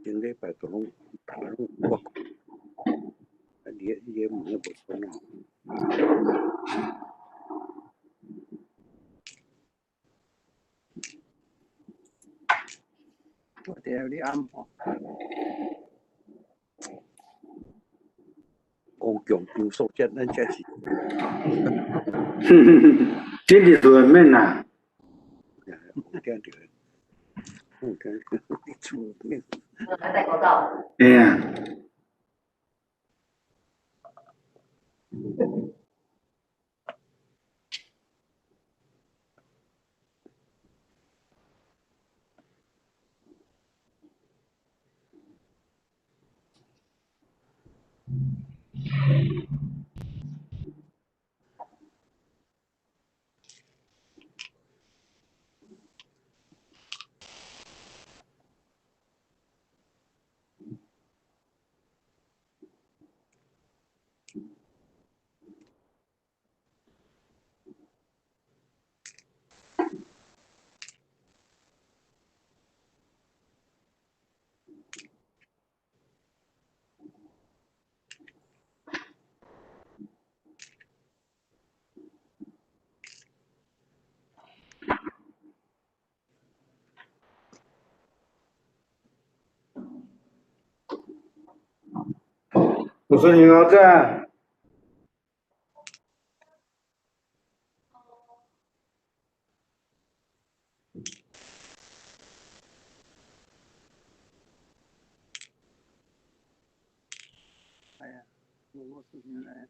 頂禮拜都攏攏我，啊你你的門無創啊？我佇你暗吼。公共場所這咱這是。這是厝免啦。有聽著，有聽著，厝免。戴口罩。會啊。有事情我在。哎呀，無事情來。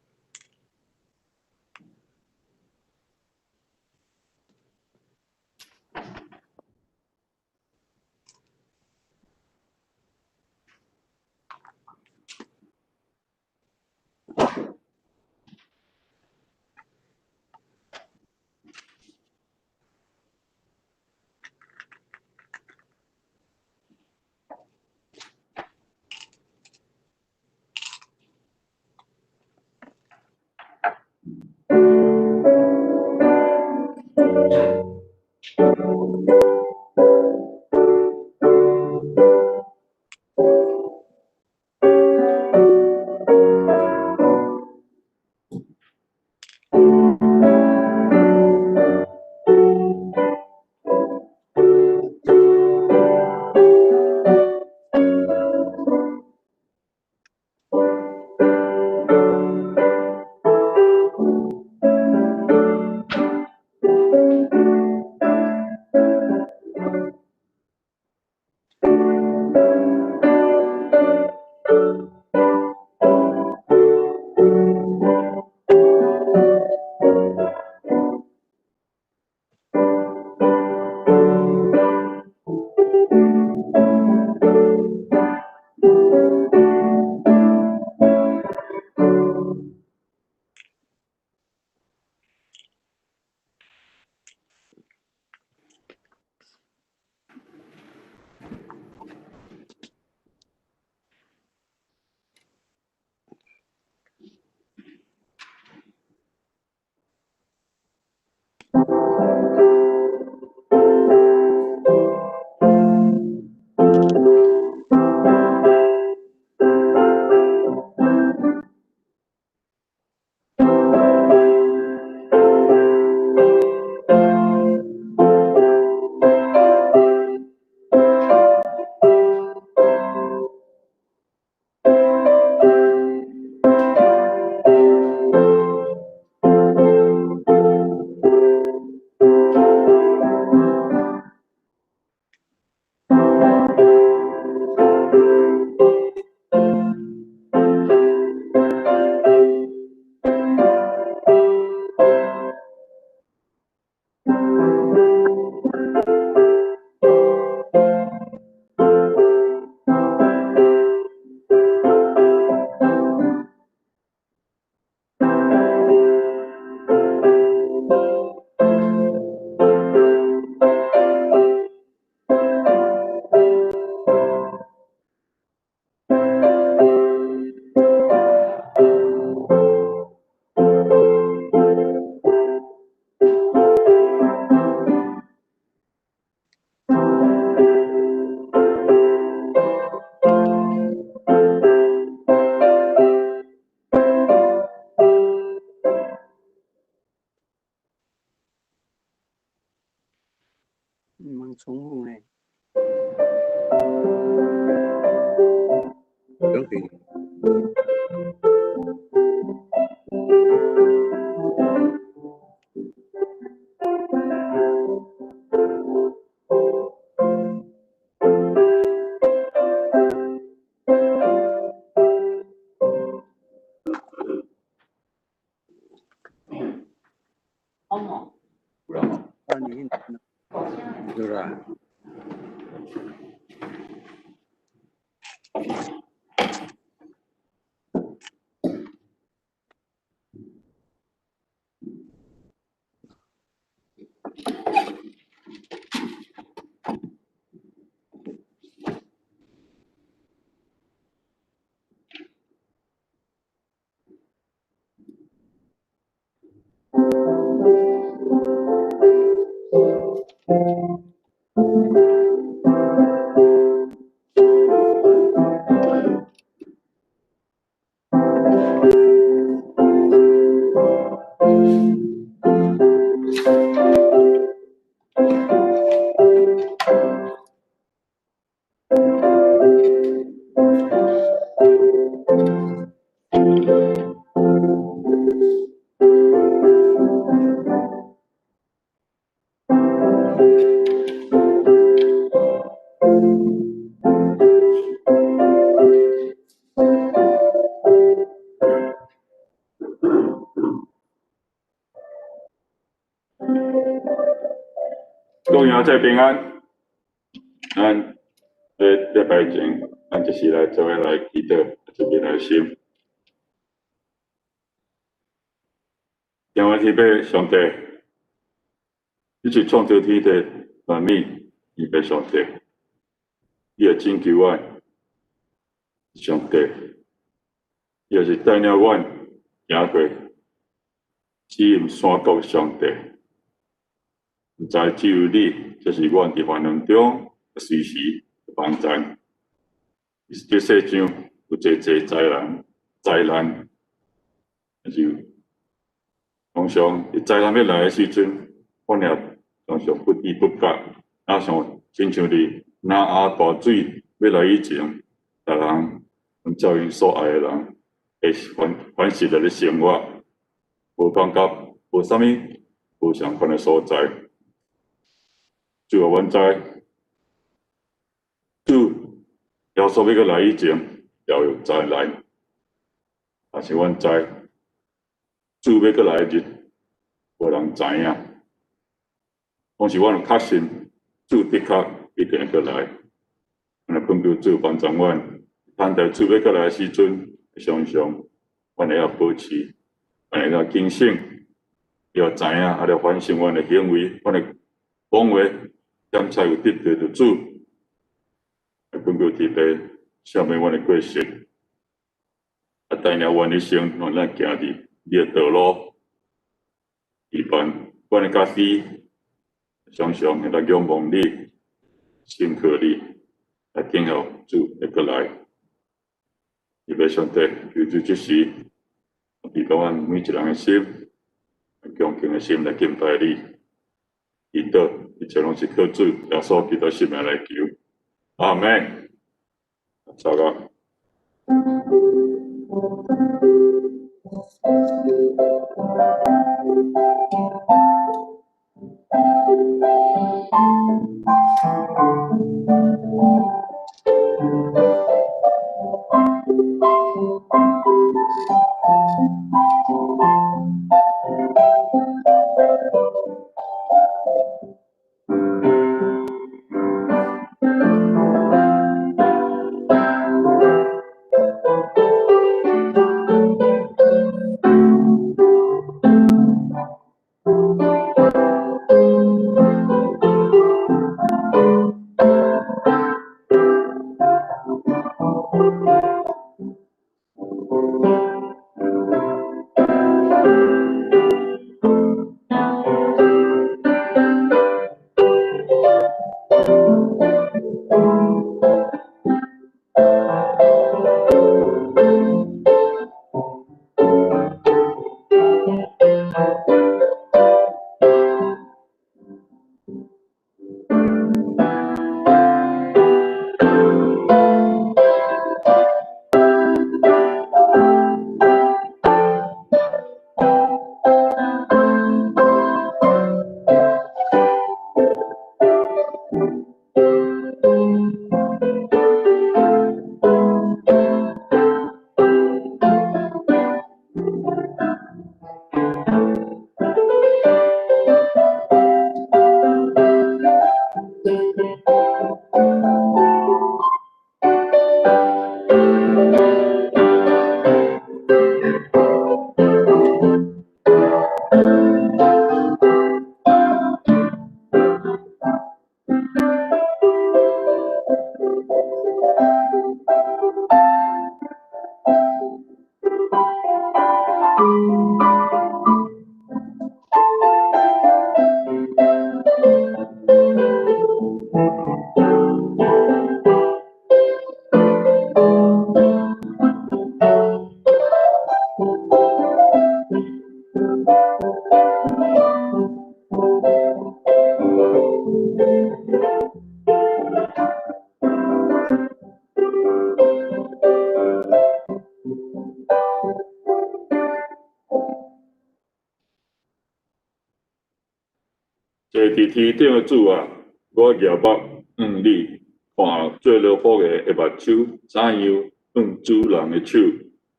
毋通重複呢。講起。啊，你對啦。各位兄平安，咱咧禮拜前，咱就是來做伙來祈禱，準備來心。天父天父上帝，你是創造天地萬物預備上帝，你會拯救阮，上帝，你也是帶領阮行過死蔭山谷上帝。毋知只有你，才是阮佇患難中隨時幫助。這世上有濟濟災難，災難，但是常常佇災難欲來的時陣，阮也常常不知不覺，若像親像佇挪亞大水欲來以前，逐人攏照𪜶所愛的人，會煩煩實來咧生活，無感覺無啥物無相仝的所在。主啊，阮知，主耶穌欲閣來以前，也會有災難。但是阮知，主欲閣來的日，無人知影。同時，阮有確信，主的確一定會閣來。阮來懇求主幫助阮，等待主欲閣來的時陣，常常阮會曉保持，阮會曉警醒，要知影，啊來反省阮的行為，阮的講話，檢查有得罪著主，來懇求天父赦免阮的過失，啊，帶領阮一生，讓咱行佇你的道路，期盼阮的家己常常會來仰望你，信靠你，來等候主會閣來。預備上帝，求主這時，預備阮每一人的心，恭敬的心來敬拜你。祈禱一切攏是靠主耶穌基督聖名來求。阿們。走啦。坐佇天頂的主啊，我舉目向你，看做女僕的目睭怎樣向主人的手，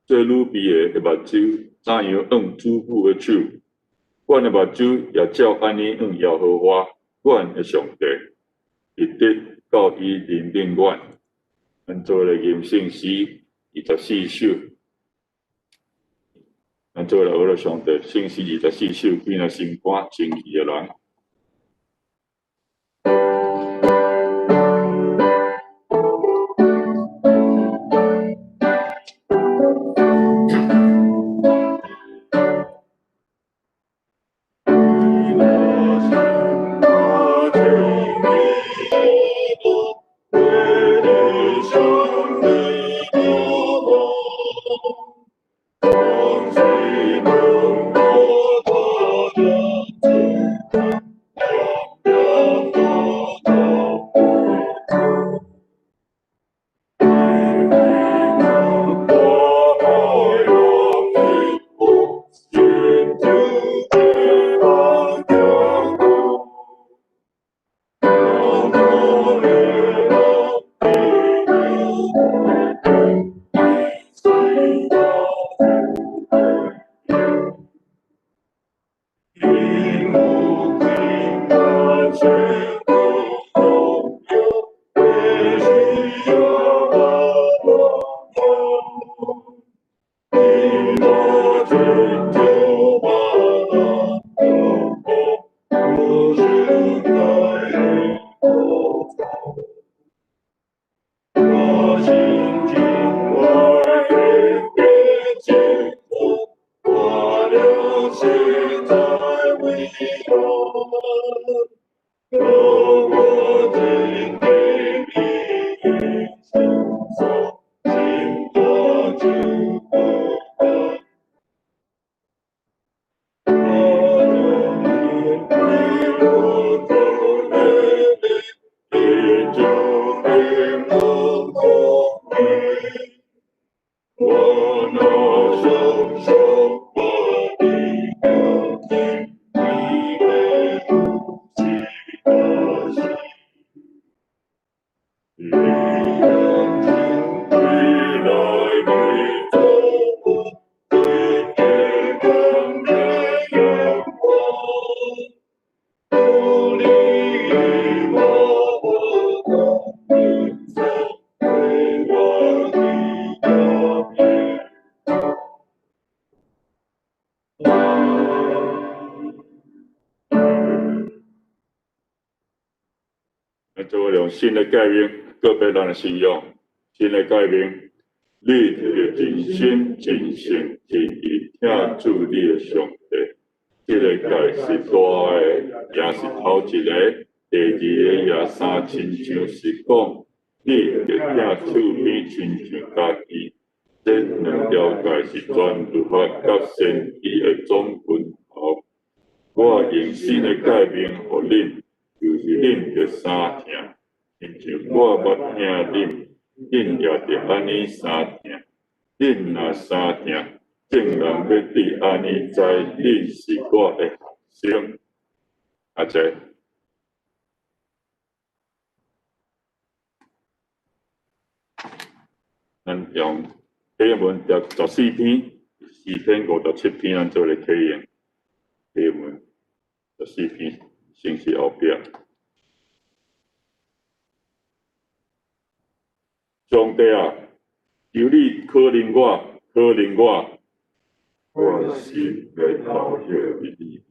做女婢的目睭怎樣向主母的手。阮的目睭也照按呢向耶和華，阮的上帝，直直到伊憐憫阮。咱做來吟聖詩24首，咱做來學著上帝聖詩24首，見若心肝清氣的人。做用新的誡命，告別咱的信仰。新的誡命，你著盡心、盡性、盡意疼主你的上帝。這个誡是大的，也是頭一个。第二个也相親像是講，你著疼厝邊親像家己。這兩條誡是全律法佮先知的總根頭。我用新的誡命予恁，就是恁著相疼，親像我捌疼恁，恁也著按呢相疼。恁若相疼，眾人欲對按呢知恁是我的學生。阿姐，咱用啟應文第14篇，詩篇57篇，咱做來啟應。啟應文十四篇，先是後壁。上帝啊，求你可憐我，可憐我，我心欲投靠佇你。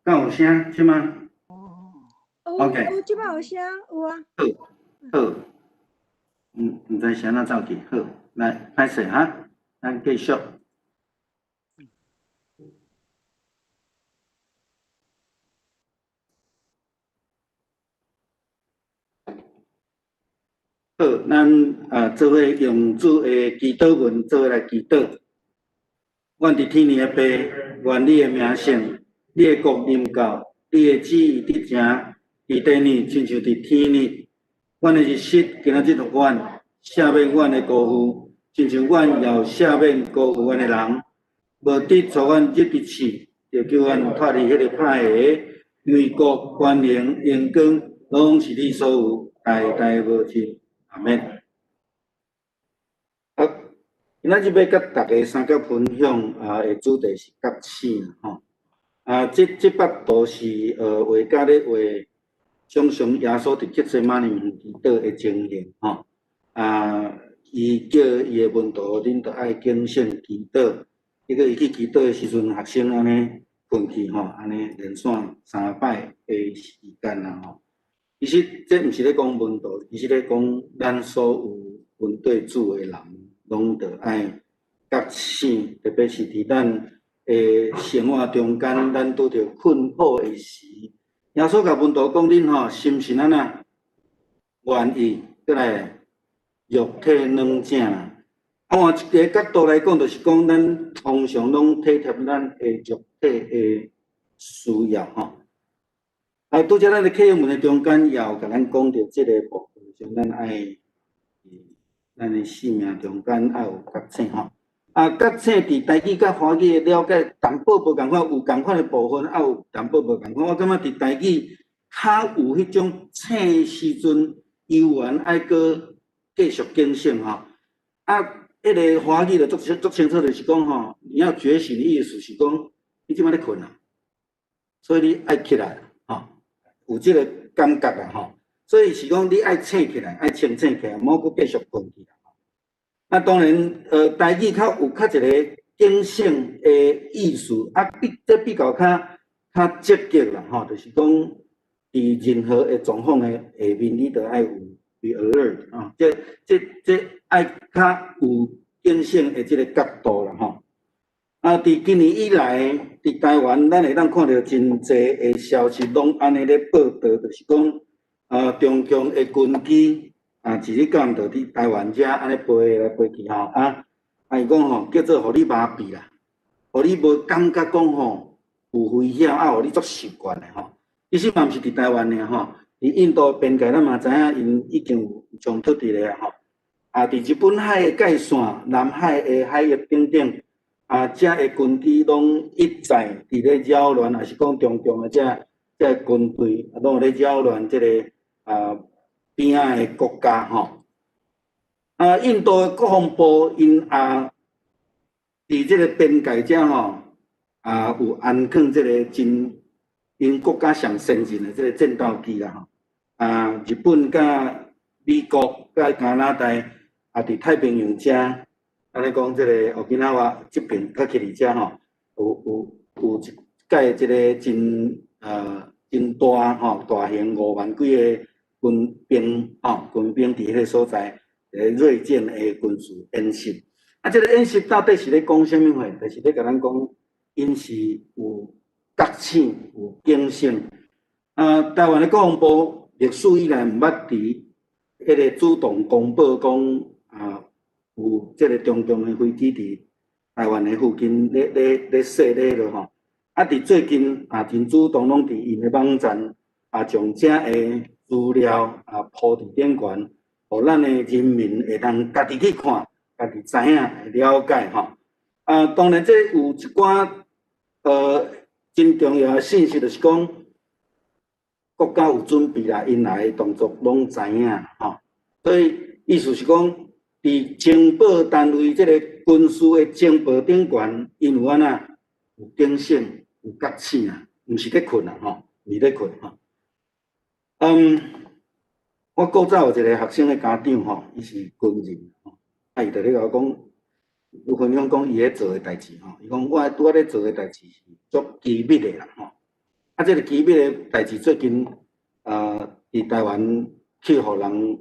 敢有聲？這馬？有。 OK。有，這擺有聲，有啊。好，好，毋知是按怎走去，好，來，歹勢哈，咱繼續。好，咱啊做伙用主的祈禱文做伙來祈禱。阮佇天的父，願你的名聖，你的國臨到，你的旨意得成，佇地呢，親像佇天呢。阮的日食今仔日予阮，赦免阮的辜負，親像阮也有赦免辜負阮的人。無得帶阮入佇試，著救阮脫離彼個歹的。因為國、權能、榮光，攏是你所有，代代無盡。阿們。啊，今仔日欲佮大家相佮分享啊的主題是覺醒吼。啊，這幅圖是畫家咧畫，想像耶穌佇客西馬尼園祈禱的情形吼。啊，伊叫伊的門徒，恁著愛警醒祈禱。結果伊去祈禱的時陣，學生按呢睏去吼，按呢連續三擺的時間啊吼。其實這毋是咧講門徒，其實咧講咱所有跟綴主的人，攏著愛覺醒，特別是佇咱的生活中間，咱拄著困苦的時，耶穌共門徒講：恁吼心是按怎願意閣來肉體軟正。啊，換一个角度來講，就是講咱通常攏體貼咱的肉體的需要吼。啊，拄才咱的課文的中間也有共咱講著這个部分，就是咱愛咱的生命中間愛有覺醒吼。啊，覺醒佇台語佮華語的了解淡薄無仝款，有仝款的部分，也有淡薄無仝款。我感覺佇台語較有彼種醒的時陣，猶原愛閣繼續警醒吼。啊，彼个華語就足清楚，就是講吼，你要覺醒的意思是講，你這擺咧睏啊，所以你愛起來吼，有這個感覺啊吼。所以是講你愛醒起來，愛清醒起來，莫閣繼續睏去啦。啊，當然，台語較有較一个警醒的意思，啊，這比較較積極啦，吼，就是講佇任何的狀況的下面，你都愛有 be alert 啊，這愛較有警醒的這个角度啦，吼。啊，佇今年以來，佇台灣，咱會當看著真濟的消息，攏按呢咧報導，就是講，啊，中共的軍機。啊，一日到暗就佇台灣遮按呢飛來飛去吼，啊，啊伊講吼，叫做予你麻痹啦，予你無感覺講吼有危險，啊，予你足習慣的吼。其實嘛毋是佇台灣爾吼，佇印度邊界咱嘛知影，𪜶已經有衝突佇咧吼。啊，佇日本海的界線、南海的海域等等，啊，遮的軍機攏一再佇咧擾亂，抑是講中共的這軍隊啊，攏有咧擾亂這个啊邊仔的國家吼。啊，印度的國防部𪜶也佇這个邊界遮吼，啊有安放這个真𪜶國家上先進的這个戰鬥機啦吼。啊，日本佮美國佮加拿大也佇太平洋遮，按呢講這个沖縄這爿較去佇遮吼，有一蓋這个真大吼，大型5萬幾个軍兵吼，軍兵佇彼个所在，銳戰的軍事演習。啊，這个演習到底是咧講啥物貨？就是咧共咱講，𪜶是有覺醒、有警醒。啊，台灣的國防部歷史以來毋捌佇彼个主動公布講啊，有這个中共的飛機佇台灣的附近咧踅咧落吼。啊，佇最近啊，真主動攏佇𪜶的網站啊，將遮的資料啊鋪佇頂懸，予咱的人民會當家己去看，家己知影會了解吼。啊，當然這有一寡真重要的信息，就是講國家有準備啦，𪜶來的動作攏知影吼。所以意思是講，佇情報單位這個軍事的情報頂懸，𪜶有按怎有警醒、有覺醒啊，毋是咧睏啊吼，毋是咧睏吼。我古早有一个學生的家長吼，伊是軍人吼，啊，伊就咧共我講，有分享講伊咧做的代誌吼，伊講我拄仔咧做的代誌是足機密的啦吼。啊，這个機密的代誌最近佇台灣去予人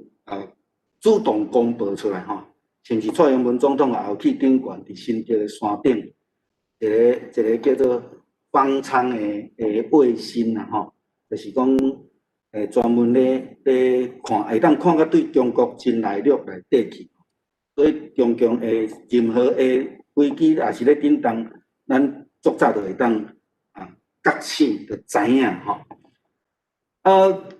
主動公布出來吼，甚至蔡英文總統也有去頂懸佇新竹的山頂，一個叫做方艙的衛星啦吼，就是講專門咧看，會當看到對中國真內陸內底去。所以中共的任何的飛機也是咧振動，咱足早就會當覺醒，就知影吼。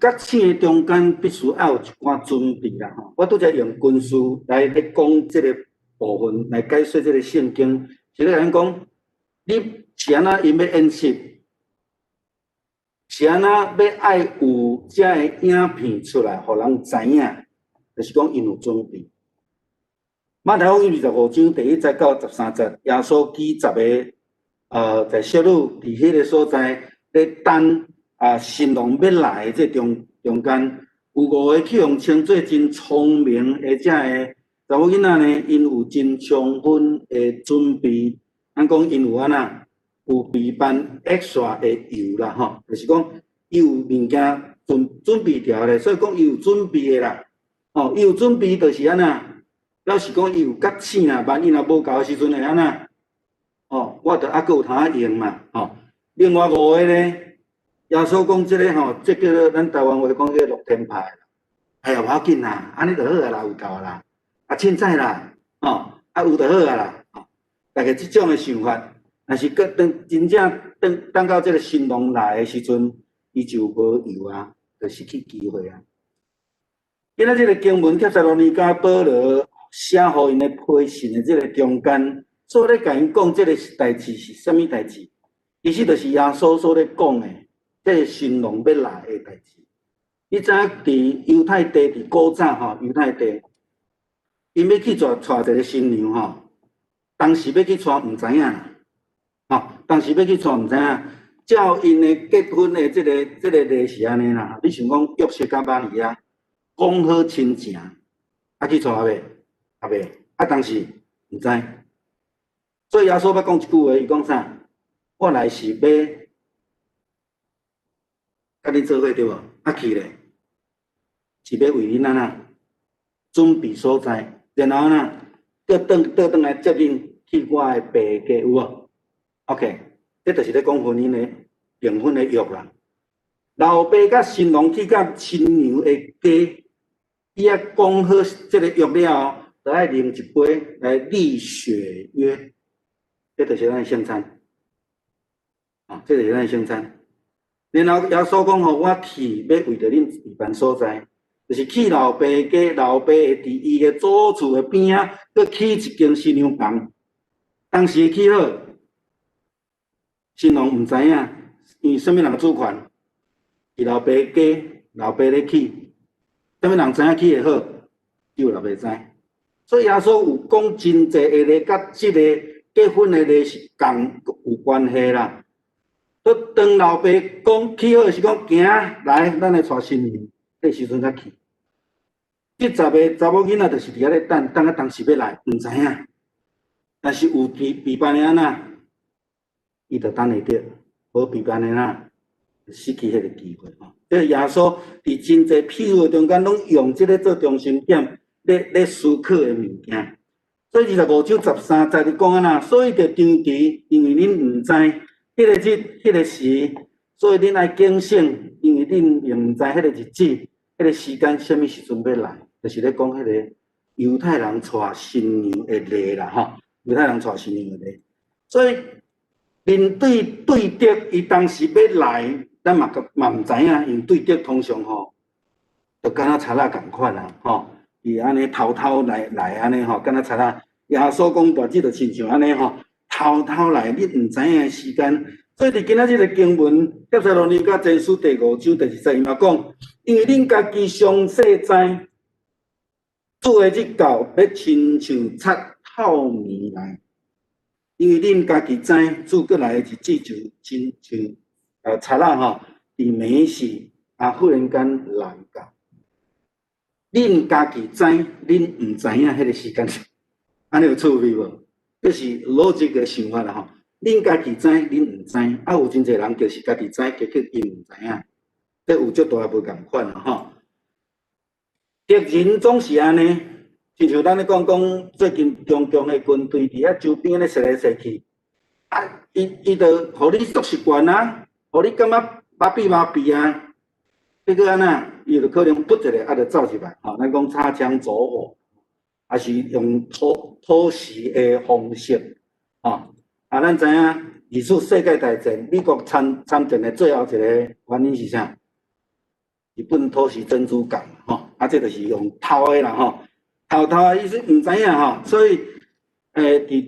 覺醒的中間必須愛有一寡準備啦吼。我拄才用軍事來咧講這个部分，來解說這个聖經，是咧共講，你是按怎𪜶欲演習，是按怎欲愛有遮个影片出來，予人知影，就是講𪜶有準備。馬太福音25章第1節到13節，耶穌舉十个，在小女佇彼个所在咧等新郎欲來的這中間，有五个去予稱做真聰明的這个查某囡仔呢，𪜶有真充分的準備。咱講𪜶有按怎？有備辦 extra 的油啦，吼，就是講伊有物件準備著咧，所以講伊有準備的啦。吼，伊有準備就是按怎？表示講伊有覺醒啦，萬一若無夠的時陣會按怎？吼，我著猶閣有通用嘛，吼。另外五个咧，耶穌講這个吼，這叫做咱台灣話講叫樂天派啦。哎呀，無要緊啦，按呢就好啊啦，有夠啦，啊凊彩啦，吼，啊有就好啊啦，吼。大概這種的想法，若是閣當真正等到這个新郎來的時陣，伊就無油啊，就失去機會啊。今仔這个經文，帖撒羅尼迦保羅寫予𪜶的批信的這个中間，所咧共𪜶講這个代誌是啥物代誌？其實就是耶穌所咧講的，這个新郎欲來的代誌。你知影佇猶太地，佇古早吼，猶太地，𪜶欲去娶一个新娘吼，當時欲去娶毋知影，吼，當時欲去娶毋知影，照𪜶的結婚的這个禮是按呢啦。你想講約瑟佮瑪利亞講好親情，啊去娶未？啊未？啊當時毋知，所以耶穌捌講一句話，伊講啥？我來是欲佮恁做伙對無？啊去咧，是欲為恁按怎準備所在，然後呢，閣轉來接恁去我的爸家，有無？OK，這就是咧講婚姻的訂婚的約啦。老爸佮新郎去到新娘的家，伊啊講好這个約了後，就愛啉一杯來立血約，這就是咱的聖餐。啊，這就是咱的聖餐。然後耶穌講吼，我去欲為著恁預辦所在，就是去老爸家，老爸會佇伊的祖厝的邊仔，閣起一間新娘房。當時起好，新郎毋知影，因為啥物人主權？是老爸家，老爸咧起，啥物人知影起會好？只有老爸知。所以耶穌有講真濟的咧，佮這个結婚的禮是仝有關係啦。當老爸講起好是講行來，咱來娶新娘，彼時陣才去。這十个查某囡仔就是佇遐咧等，等啊當時欲來，毋知影。但是有備辦的按怎，伊就等會著；無備辦的按怎，失去彼个機會吼。這耶穌佇真濟譬喻的中間，攏用這个做中心點，咧思考的物件。所以25章13節伊講按怎，所以著張遲，因為恁毋知彼个日、彼个時，所以恁愛警醒，因為恁並毋知彼个日子、彼个時間，啥物時陣欲來，就是咧講彼个猶太人娶新娘的禮啦，吼，猶太人娶新娘的禮。所以面對對敵，伊當時欲來，咱嘛毋知影，因為對敵通常吼，就敢若賊仔仝款啊，吼，伊按呢偷偷來按呢吼，敢若賊仔。耶穌講大致就親像按呢吼，偷偷來，你毋知影的時間。所以佇今仔日的經文，帖撒羅尼迦前書第5章第2節，伊嘛講，因為恁家己詳細知，主的日到，欲親像賊透暝來。因為恁家己知，主閣來的日子就親像賊仔吼，佇暝時啊，忽然間來到。恁家己知，恁毋知影彼个時間，按呢有趣味無？這是邏輯的想法啦吼。恁家己知，恁毋知，啊有真濟人就是家己知，結果𪜶毋知影，這有足大無仝款啦吼。敵人總是按呢，親像咱咧講講，最近中共的軍隊佇遐周邊咧踅來踅去，啊，伊就予你足習慣啊，予你感覺麻痹麻痹啊，結果按怎？伊就可能噗一下啊，就走入來，吼，咱講擦槍走火，抑是用偷襲的方式，吼。啊，咱知影二次世界大戰，美國參戰的最後一個原因是啥？日本偷襲珍珠港，吼，啊，這就是用偷的啦，吼，偷偷的意思毋知影吼，所以，佇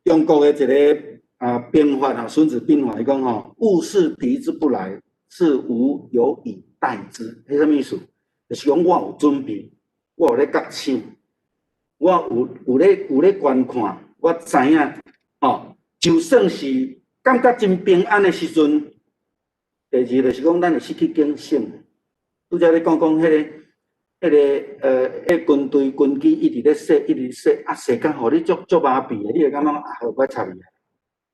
中國的一個兵法啊，《孫子兵法》伊講吼，物事敵之不來，是吾有以待之。彼啥物意思？就是講我有準備，我有咧覺醒，我有咧觀看，我知影，吼，就算是感覺真平安的時陣，第二就是講咱會失去警醒。拄才咧講講彼軍隊軍機一直咧踅，一直踅，啊踅甲予你足足麻痹的，你會感覺啊好，無插伊啊。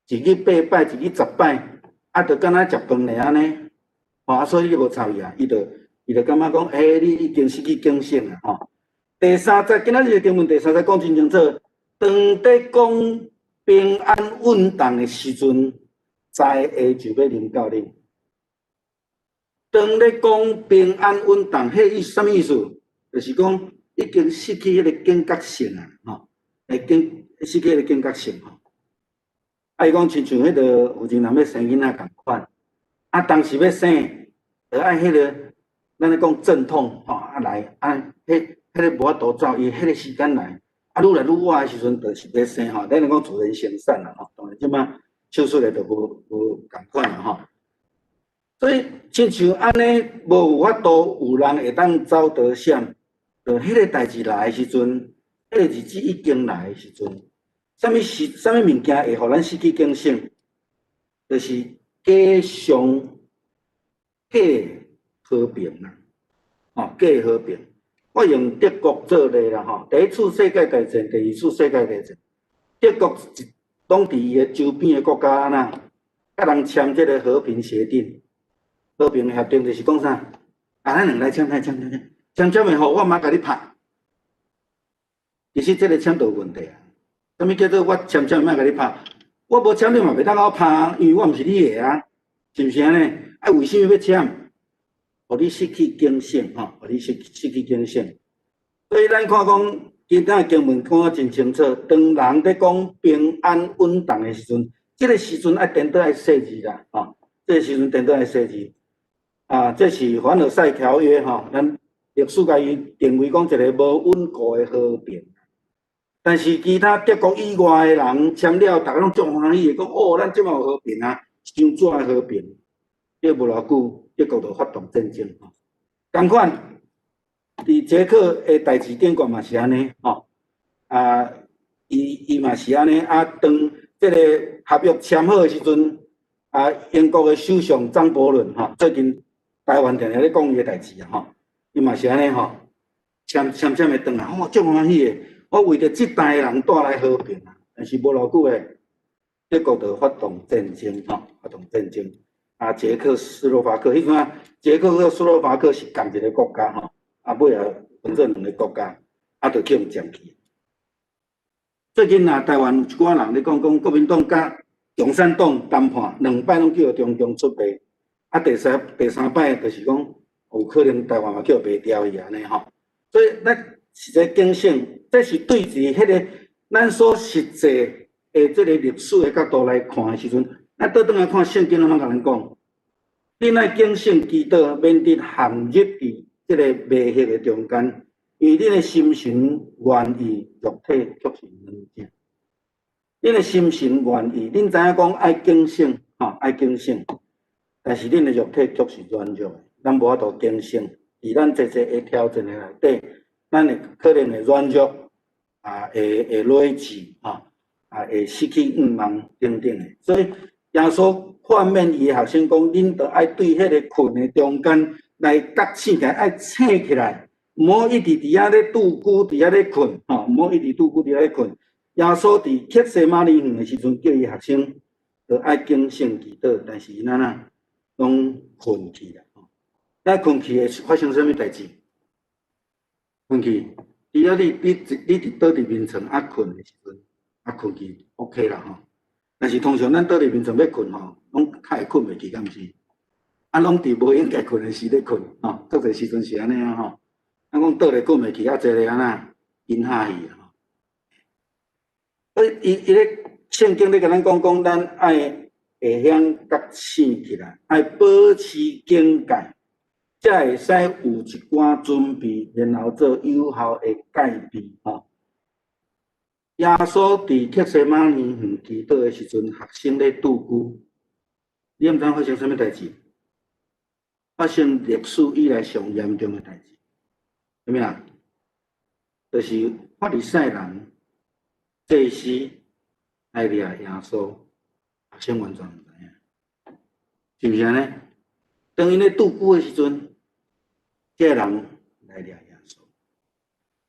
一日八擺，一日十擺，啊，就敢若食飯爾按呢，吼啊，所以你無插伊啊，伊就感覺講，欸，你已經失去警醒啊，吼。第三節，今仔日經文第三節講真清楚，當佇講平安穩當的時陣，災禍就欲臨到恁。當咧講平安穩當，彼意啥物意思？就是講已經失去彼个警覺性啊，吼，失去彼个警覺性吼。啊，伊講親像彼个有錢人欲生囡仔仝款，啊，當時欲生，就愛彼个，咱咧講陣痛吼，啊來，啊，彼个無法度走，伊彼个時間來，啊，愈來愈倚的時陣，就是欲生吼。咱咧講自然生產啦，吼，當然這擺手術的就無仝款啦，吼。所以，親像按呢，無有法度有人會當走得閃，就彼个代誌來的時陣，彼个日子已經來的時陣，啥物時，啥物物件會予咱失去警醒？就是假象、假和平啦，吼，假和平。我用德國做例啦，吼，第一次世界大戰、第二次世界大戰，德國攏佇伊的周邊的國家按怎，佮人簽這個和平協定。和平協定就是講啥？啊，咱兩來簽，來簽，簽簽，簽簽的吼，我嘛共你拍。其實這个簽就有問題啊。啥物叫做我簽簽莫共你拍？我無簽你嘛袂當共我拍，因為我毋是你的啊，是毋是按呢？啊，為啥物欲簽？予你失去警醒，吼，予你失去警醒。所以咱看講，今仔經文講得真清楚，當人佇講平安穩當的時陣，這个時陣愛顛倒愛細膩啦，吼，這個時陣顛倒愛細膩。啊，這是凡爾賽條約吼，咱歷史共伊定位講一个無穩固的和平。但是其他德國以外的人簽了，逐家攏足歡喜的，講哦，咱這擺有和平啊，一張紙的和平。這無偌久，德國就發動戰爭吼。仝款，佇捷克的代誌頂懸嘛是按呢吼，啊，伊嘛是按呢啊，當這个合約簽好的時陣，啊，英國的首相張伯倫吼，最近台灣定定咧講伊的代誌啊吼，伊嘛是按呢吼，簽簽簽的轉來，哦，足歡喜的，我為著這代的人帶來和平啊，但是無偌久的，德國就發動戰爭吼，發動戰爭。啊，捷克斯洛伐克，彼陣啊，捷克佮斯洛伐克是仝一个國家吼，啊，尾仔分做兩个國家，啊，就去予佔去。最近啊，台灣有一寡人咧講講國民黨佮共產黨談判兩擺攏叫中共出賣。啊，第三擺就是講有可能台灣嘛叫賣掉去按呢吼，所以咱實際警醒，這是對佇彼个咱所實際的這个歷史的角度來看的時陣，咱倒轉來看聖經，攏共咱講，恁愛警醒祈禱，免得陷入佇這个迷惑的中間，因為恁的心神願意，肉體卻是軟弱。恁的心神願意，恁知影講愛警醒，吼，愛警醒。但是恁的肉體卻是軟弱的，咱無法度警醒。佇咱濟濟的挑戰的內底，咱會可能會軟弱，啊，會累志，吼，啊，會失去願望等等的。所以耶穌勸勉伊的學生講：恁著愛對彼个睏的中間來覺醒起來，愛醒起來，毋好一直佇遐咧拄久，佇遐咧睏，吼，毋好一直拄久佇遐咧睏。耶穌佇客西馬尼園的時陣，叫伊學生著愛警醒祈禱，但是𪜶按怎攏睏去啦。咱睏去會發生啥物代誌？睏去，除了你佇倒佇眠床啊睏的時陣，啊睏去 OK 啦吼。但是通常咱倒佇眠床欲睏吼，攏較會睏袂去，敢毋是？啊，攏佇無應該睏的時咧睏，吼，足濟時陣是按呢啊吼。啊，講倒咧睏袂去，啊，濟咧按怎暈下去吼。所以伊伊咧聖經咧共咱講講，咱愛會曉覺醒起來，愛保持警戒，才會使有一寡準備，然後做有效的戒備吼。耶穌佇客西馬尼園祈禱的時陣，學生咧拄久，你毋知影發生啥物代誌？發生歷史以來上嚴重的代誌，啥物啊？就是法利賽人、祭司來掠耶穌，學生完全毋知影，是毋是按呢？當𪜶咧拄久的時陣，這个人來掠耶穌，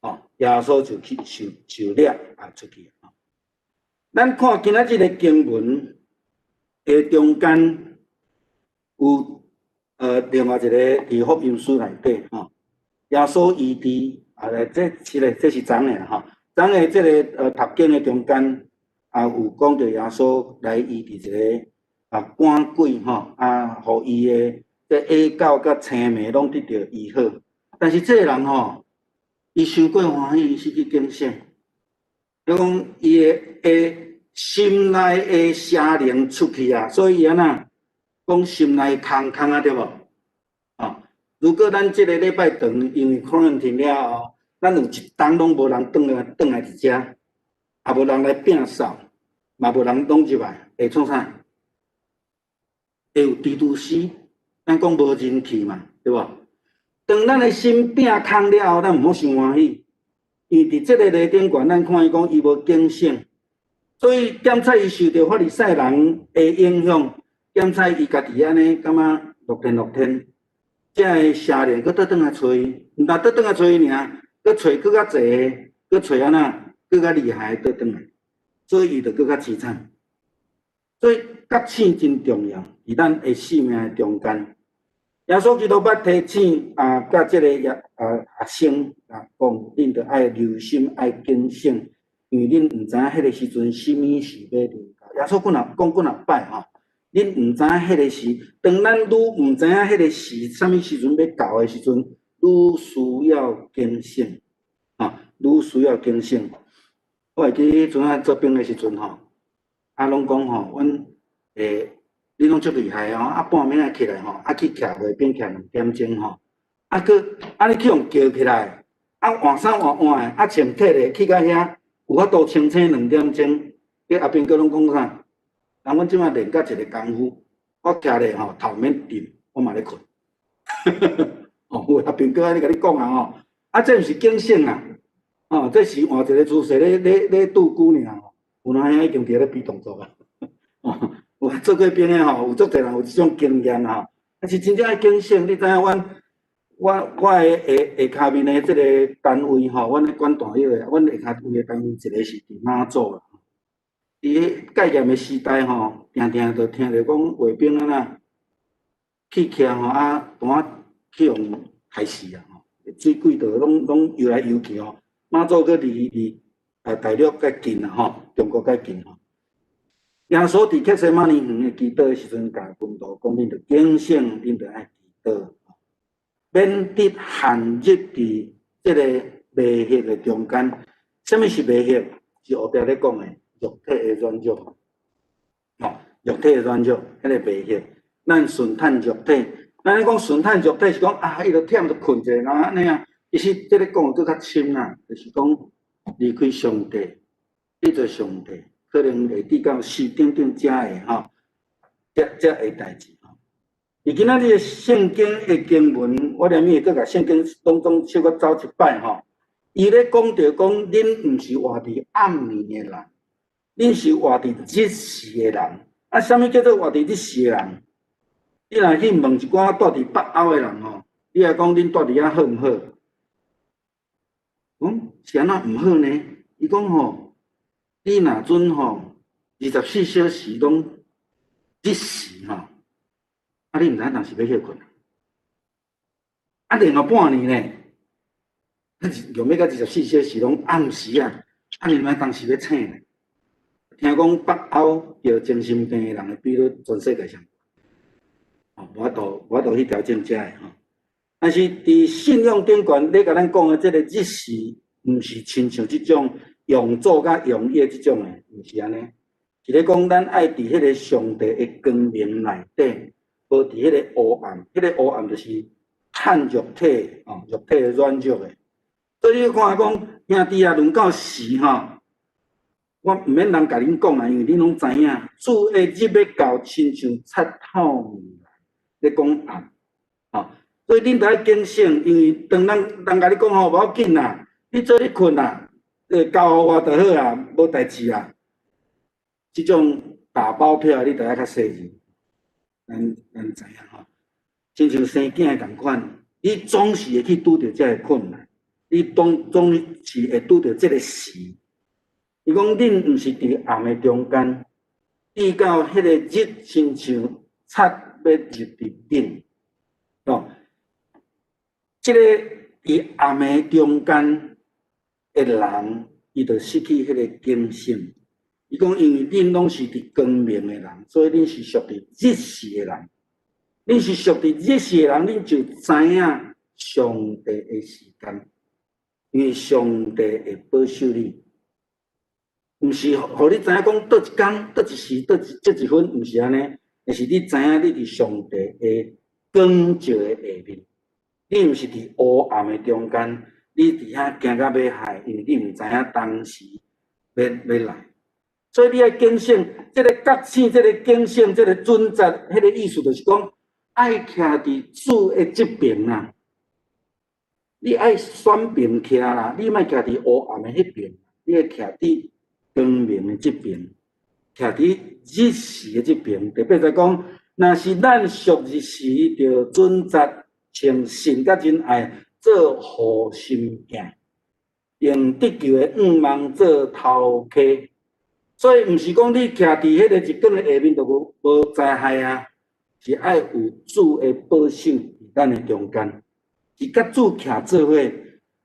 哦，耶穌就去受受掠啊出去。咱看今仔這个經文的中間有另外一個佇福音書內底吼，耶穌醫治啊，來這是咧，這是昨的啦吼，昨的這个讀經的中間也有講著耶穌來醫治一個啊趕鬼吼，啊，予伊的這啞狗佮青盲攏得著醫好。但是這个人吼，伊傷過歡喜，伊失去警醒。就講伊的心內的邪靈出去啊，所以伊按怎講心內空空啊，對無？哦，如果咱這个禮拜長，因為 quarantine 了後，咱有一冬攏無人轉來轉來佇遮，也無人來摒掃，嘛無人攏入來，會創啥？會有蜘蛛絲，咱講無人氣嘛，對無？當咱的心變空了後，咱毋好傷歡喜，因為佇這个例頂懸，咱看伊講伊無警醒，所以檢測伊受著法利賽人的影響，檢測伊家己按呢感覺樂天樂天，這个邪靈閣倒轉來揣伊，毋但倒轉來揣伊爾，閣揣閣較濟个，閣揣按怎，閣較厲害的倒轉來，所以伊就閣較淒慘。所以覺醒真重要，佇咱的生命的中間。耶穌基督捌提醒啊，佮這個耶啊學生啊講，恁著愛留心，愛警醒，因為恁毋知影彼个時陣啥物事欲臨到。耶穌幾若講幾若擺吼，恁毋知影彼个時，當咱愈毋知影彼个時，啥物時陣欲到的時陣，愈需要警醒，吼，愈需要警醒。我會記彼陣仔做兵的時陣吼，啊，攏講吼，阮會。你攏足厲害吼！啊，半暝仔起來吼，啊去徛衛兵徛兩點鐘吼，啊閣啊你去予叫起來，啊換衫換換的，啊穿體咧去到遐，有法度清醒兩點鐘。彼阿兵哥攏講啥？人阮這馬練甲一个功夫，我徛咧吼頭免沉，我嘛咧睏。哦，有阿兵哥按呢共你講啊吼，啊這毋是警醒啊，哦，這是換一個姿勢咧咧咧拄久爾吼，有哪兄已經佇咧比動作啊。哦，有做過兵的吼，有足濟人有這種經驗吼，但是真正愛警醒，你知影阮我我的下下跤面的這个單位吼，阮咧管大約的，阮下跤位的單位一个是佇馬祖啦。佇彼戒嚴的時代吼，定定就聽著講衛兵按怎去徛吼，啊，當仔去予害死啊吼，水軌道攏攏游來游去吼，馬祖閣離離啊大陸較近啊吼，中國較近吼。耶穌佇客西馬尼園的祈禱的時陣，共門徒講：恁著警醒，恁著愛祈禱，免得陷入佇這個迷惑的中間。啥物是迷惑？是後壁咧講的肉體的軟弱，吼，肉體的軟弱，彼个迷惑。咱順趁肉體，咱咧講順趁肉體是講啊，伊著忝就睏者，然後按呢啊。其實這个講的閣較深啦，就是講離開上帝，得罪上帝。可能會得到死等等遮的吼，遮遮的代誌吼。佇今仔日的聖經的經文，我連會閣共聖經當中小可走一擺吼。伊咧講著講，恁毋是活佇暗暝的人，恁是活佇日時的人。啊，啥物叫做活佇日時的人？你若去問一寡蹛佇北歐的人吼，你來講恁蹛佇遐好毋好？講是按怎毋好呢？伊講吼。你若準吼24小時攏日時吼，啊你毋知影當時欲歇睏啊，連續半年呢，用欲到24小時攏暗時啊，啊你毋知當時欲醒咧。聽講北歐著精神病的人的比率全世界上，哦，無法度無法度去調整這个吼。但是佇信仰頂懸咧共咱講的這个日時，毋是親像這種用晝佮用夜這種的，毋是按呢。是咧講咱愛佇彼个上帝的光明內底，無佇彼个黑暗，彼个黑暗就是趁肉體，哦，肉體的軟弱的。所以你看講，兄弟啊，論到時吼，我毋免人共恁講啊，因為恁攏知影，主的日欲到，親像賊透明來，咧講暗，吼。所以恁著愛警醒，因為當人人共你講吼，無要緊啦，你做咧睏啦，交予我就好啊，無代誌啊。這種打包票，你著愛較細膩。咱知影吼，親像生囝仝款，你總是會去拄著這个困難，你總是會拄著這个時。伊講恁毋是佇暗的中間，直到彼个日親像賊欲入佇恁，哦，這个佇暗的中間的人，伊就失去彼個警醒。伊講因為恁攏是佇光明的人，所以恁是屬佇日時的人。恁是屬佇日時的人，恁就知影上帝的時間，因為上帝會保守你。毋是予你知影講佗一工、佗一時、佗一這一分，毋是按呢，而是你知影你佇上帝的光照的下面，你毋是佇烏暗的中間，你佇遐驚甲欲害，因為你毋知影當時欲來，所以你愛警醒，這個覺醒、這個警醒、這個準則，彼個意思就是講，愛徛佇主的這爿啊，你愛選邊徛啦，你莫徛佇烏暗的彼爿，你愛徛佇光明的這爿，徛佇日時的這爿。特別來講，若是咱屬日時，就準則穿信佮仁愛做護心鏡，用得救的向望做頭盔。所以，毋是講你徛佇彼个日光的下面就無災害啊，是愛有主的保守佇咱的中間，是佮主徛做伙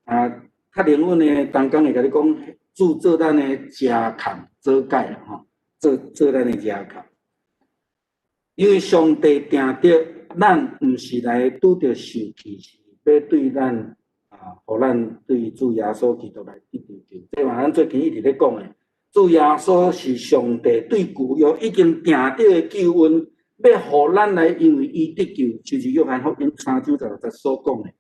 啊。較靈恩的同工會共你講，主做咱的遮蓋遮蓋啦吼，做咱的遮蓋。因為上帝定著咱毋是來拄著受氣，是欲對咱啊，予咱對主耶穌基督來得著救。這嘛咱最近一直咧講的，主耶穌是上帝對舊約已經定著的救恩，欲予咱來因為伊得救，就是約翰福音3章16節所講的，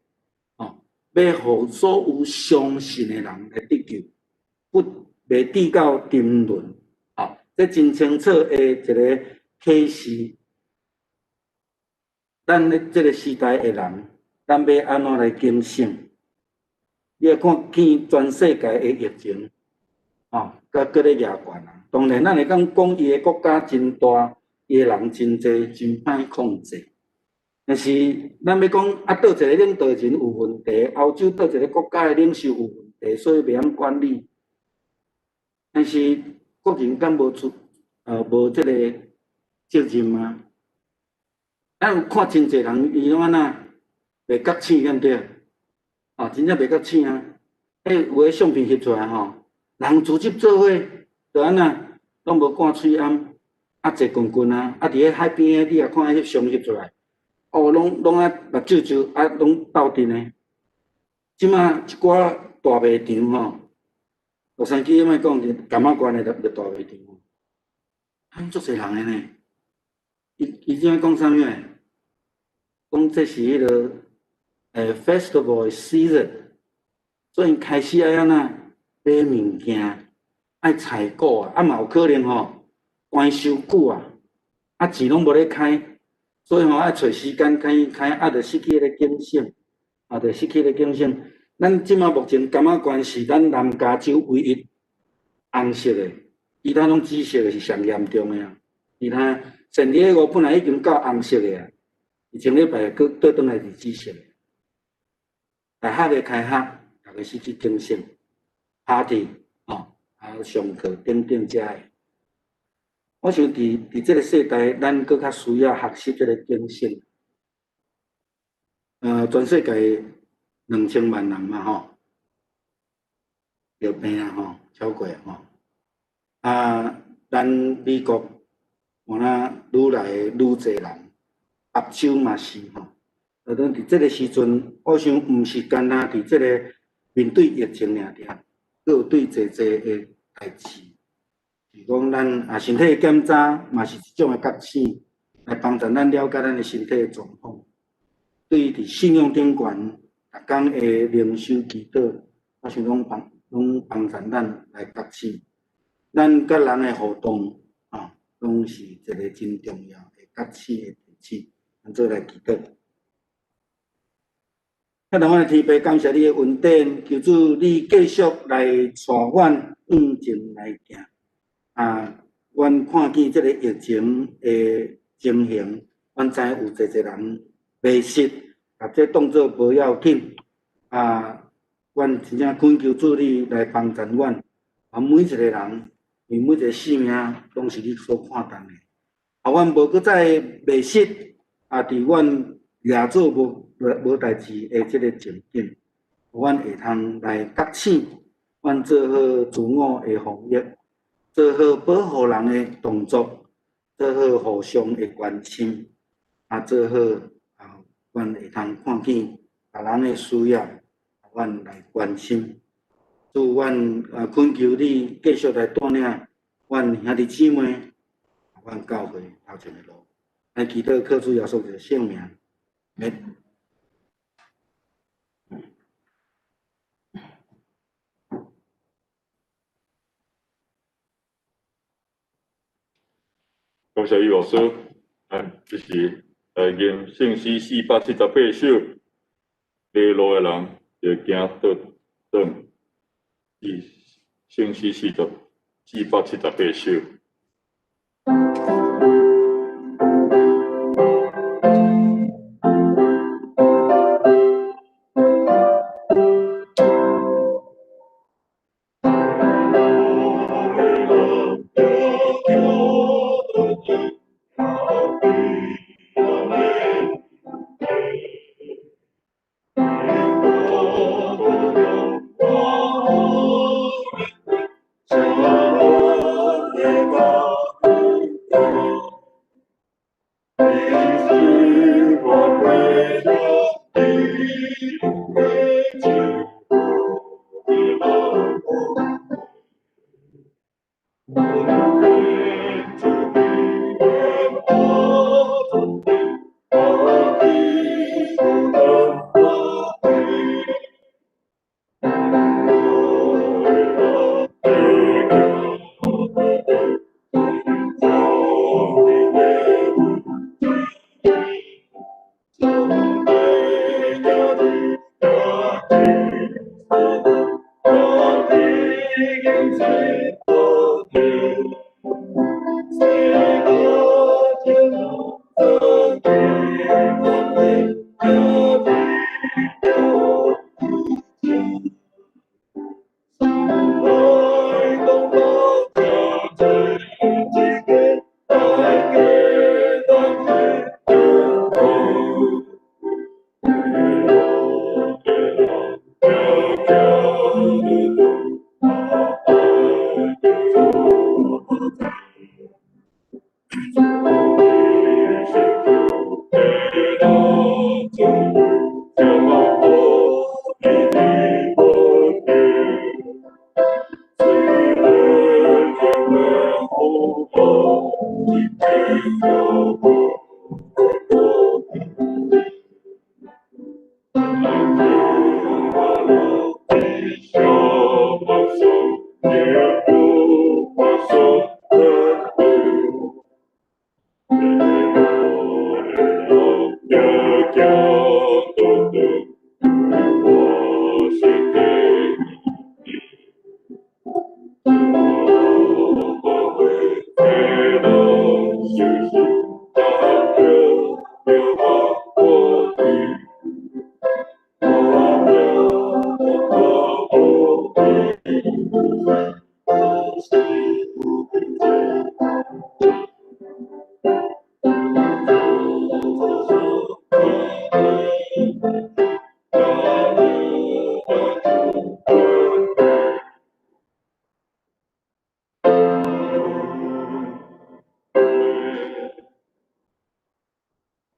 哦，欲予所有相信的人來得救，不袂至到沉淪，哦，這真清楚的一个啟示。咱咧這个時代的人，咱欲按怎來警醒？你來看見全世界的疫情，哦，閣閣咧夯懸啊。當然，咱會當講伊的國家真大，伊的人真濟，真歹控制。但是，咱欲講啊，佗一个領導人有問題，歐洲佗一个國家的領袖有問題，所以袂曉管理。但是，國人敢無出，無這个責任嗎？咱有看真濟人，伊攏按怎袂覺醒，對毋對？哦，真正袂覺醒啊！彼有的相片翕出來吼，人組織做伙，就按怎，攏無掛喙罨，啊坐棍棍啊，啊佇咧海邊的，你也看翕相翕出來，哦，攏啊目睭就啊攏鬥陣的。這馬一寡大賣場吼，洛杉磯莫講，柑仔縣的大賣場，啊，足濟人的呢。伊這馬講啥物？講這是彼个festival 的 season，所以開始愛按怎買物件，愛採購啊，啊嘛有可能吼關傷久啊，啊錢攏無咧開，所以吼愛揣時間開開，啊就失去彼個警醒，啊就失去彼個警醒。咱這馬目前柑仔縣是咱南加州唯一紅色的，其他攏紫色的是上嚴重的啊。其他聖地亞哥本來已經到紅色的啊，前禮拜閣倒轉來是紫色的。大學的開學，逐家失去警醒，party 哦，啊，上課等等遮个。我想佇這个世代，咱閣較需要學習這个警醒。全世界2000萬人嘛吼，著病啊吼，超過吼。啊，咱美國有哪愈來愈濟人，歐洲嘛是吼。啊，咱佇這个時陣，我想毋是干焦佇這个面對疫情爾爾，閣有對濟濟的代誌。是講咱啊，身體檢查嘛是一種的覺醒，來幫助咱了解咱的身體的狀況。對佇信仰頂懸，逐工的靈修祈禱，我想攏幫助咱來覺醒。咱佮人的互動啊，攏是一个真重要的覺醒的提醒。咱做來祈禱。親愛的天父，感謝你的恩典，求主你繼續來帶阮向前來行。啊，阮看見這个疫情的情形，阮知影有濟濟人迷失，啊，這當做無要緊。啊，阮真正懇求主你來幫助阮，啊，每一个人，因為每一个性命攏是你所看重的。啊，阮無閣再迷失，啊，佇阮掠做無代誌的這个情景，阮會通來覺醒，阮做好自我的防疫，做好保護人的動作，做好互相的關心，啊，做好啊，阮會通看見別人的需要，阮來關心。主，阮啊懇求你繼續來帶領阮兄弟姊妹，阮教會頭前的路。來祈禱靠主耶穌的聖名，阿們。感謝余老師，啊，這是來吟聖詩478首，迷路的人就行倒轉，是聖詩478首。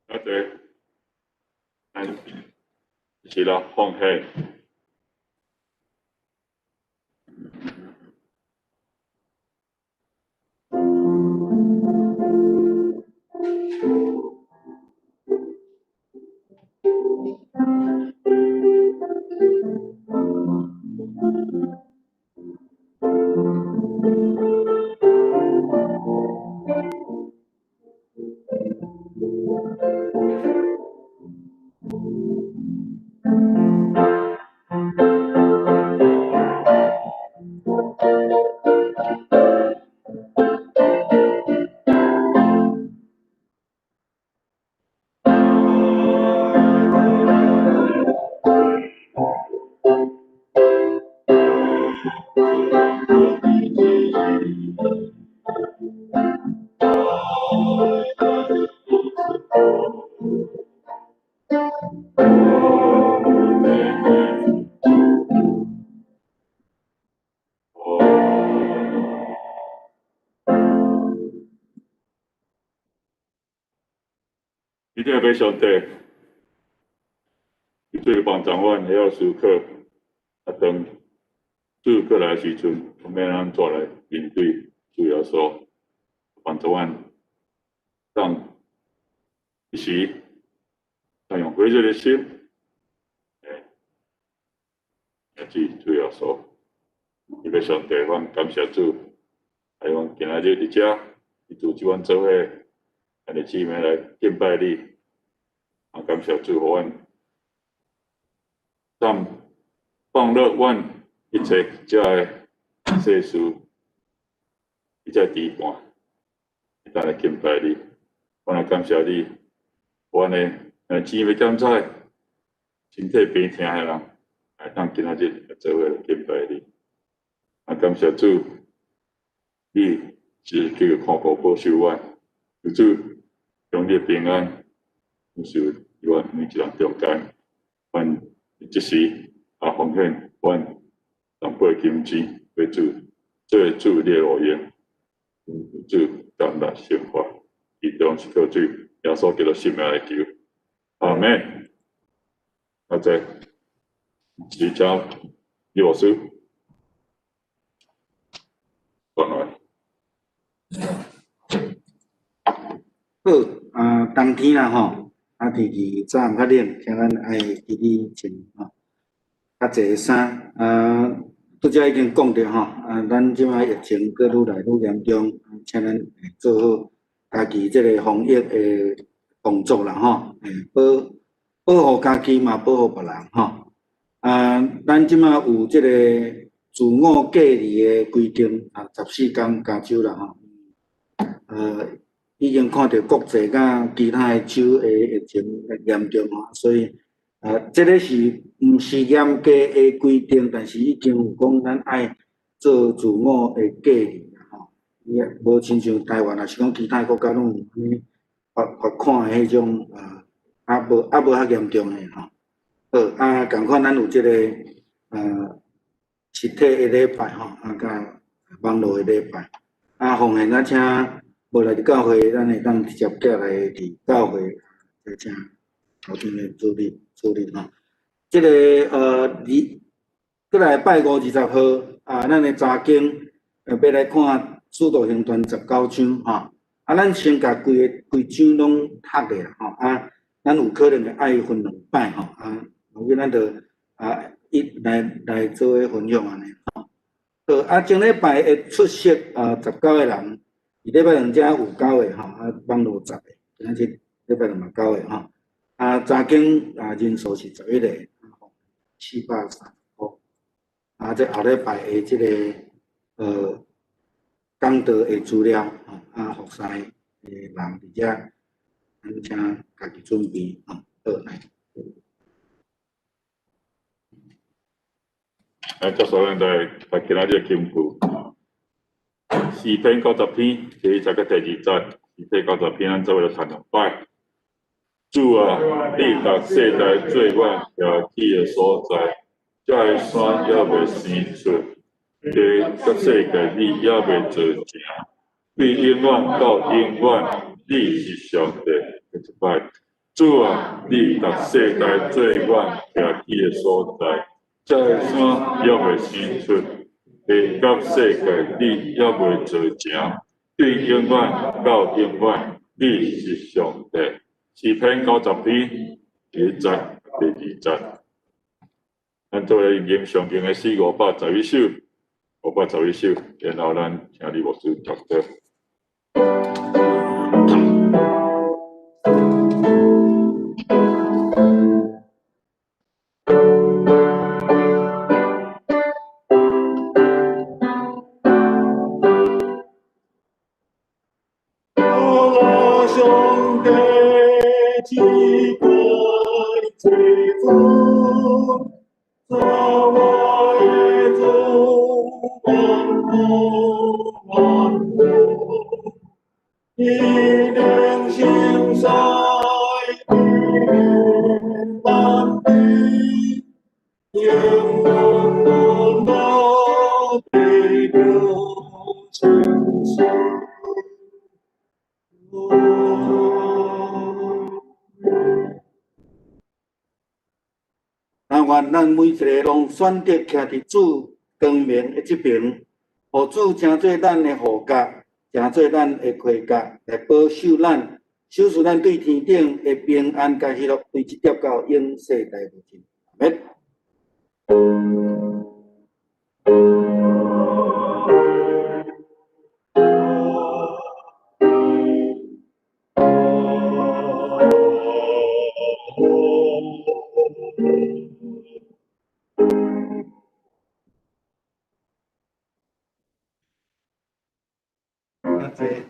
阿对，咱一起来奉献。一定要上帝，伊做帮助阮会晓思考，啊，当主过来时阵，我欲按怎来面对主耶稣，帮助阮当一时，当用悔罪的心，来主主耶稣，伊欲上帝，阮感谢主，还有今仔日伫遮，伊组织阮做伙，兄弟姊妹来敬拜你。啊，感谢主，予阮当放落阮一切遮个世事，一切牵绊，会当来敬拜你。阮来感谢你，阮的姊妹检采，身体病痛的人，会当今仔日做伙来敬拜你。啊，感谢主，你是叫看顾保守阮，求主将你的平安。保守伫阮每一人中间，阮这时啊奉献阮淡薄金钱，为主做主你的荣耀，主感恩生活，伊当是靠主耶稣基督圣名来求，阿们。阿姐，是请李牧师讲来。好，啊，冬天啦吼，啊，天气早暗较冷，请咱爱记得穿吼较济衫。啊，拄才已经讲著吼，啊，咱这摆疫情阁愈来愈严重，请咱做好家己这个防疫的动作啦吼，保保护家己嘛，保护别人吼。啊，咱这摆有这个自我隔离的规定啊，14天加州啦吼，已经看著国际佮其他的州的疫情严重吼，所以啊，这个是毋是严格的规定，但是已经有讲咱爱做自我的隔离啦吼。伊也无亲像台湾，抑是讲其他国家拢有按呢罚罚款的彼种啊，犹无较严重的吼。好，啊，仝款咱有这个实体的礼拜吼，啊，佮网路的礼拜，啊，奉献咱请。无来伫教会，咱会当直接寄来伫教会，再请头前的主日主日吼。这个二，阁来拜五20号啊，咱的查经欲来看《使徒行传》19章吼。啊，咱先共规个规章拢读咧吼。啊，咱有可能会爱分两摆吼。啊，无紧咱就啊一来来做伙分享按呢吼。好，啊，前礼拜会出席啊19个人。伫礼拜两遮有九个吼，啊，网路10个，今仔日礼拜两嘛九个吼，啊，查经啊人数是11个，430箍。啊，这后礼拜的这个讲道的资料吼，啊，服侍的人伫遮，咱请家己准备吼，好来。来，接下来来来今仔日的经文。詩篇九十篇第一節佮第二節，詩篇九十篇咱做伙來讀兩擺。主啊，你逐世代做阮徛起的所在，遮的山猶未生出，地佮世界你猶未造成，對永遠到永遠，你是上帝。閣一擺，主啊，你逐世代做阮徛起的所在，遮的山猶未生出，地佮世界你猶未造成，對永遠到永遠，你是上帝。詩篇九十篇第一節、第二節，咱做伙吟誦經的詩五百十一首，五百十一首，然後咱請李牧師讀禱。上帝至高至尊，造我的主萬古萬古，伊能承受萬民，永遠無得稱頌。但願咱每一个攏選擇徛佇主光明的這爿，予主成做咱的護甲，成做咱的盔甲，來保守咱，守持咱對天頂的平安佮喜樂，對這疊到永世代無盡。阿們。多謝。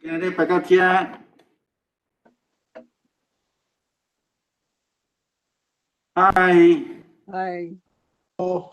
今日擺到遮。嗨。嗨。好。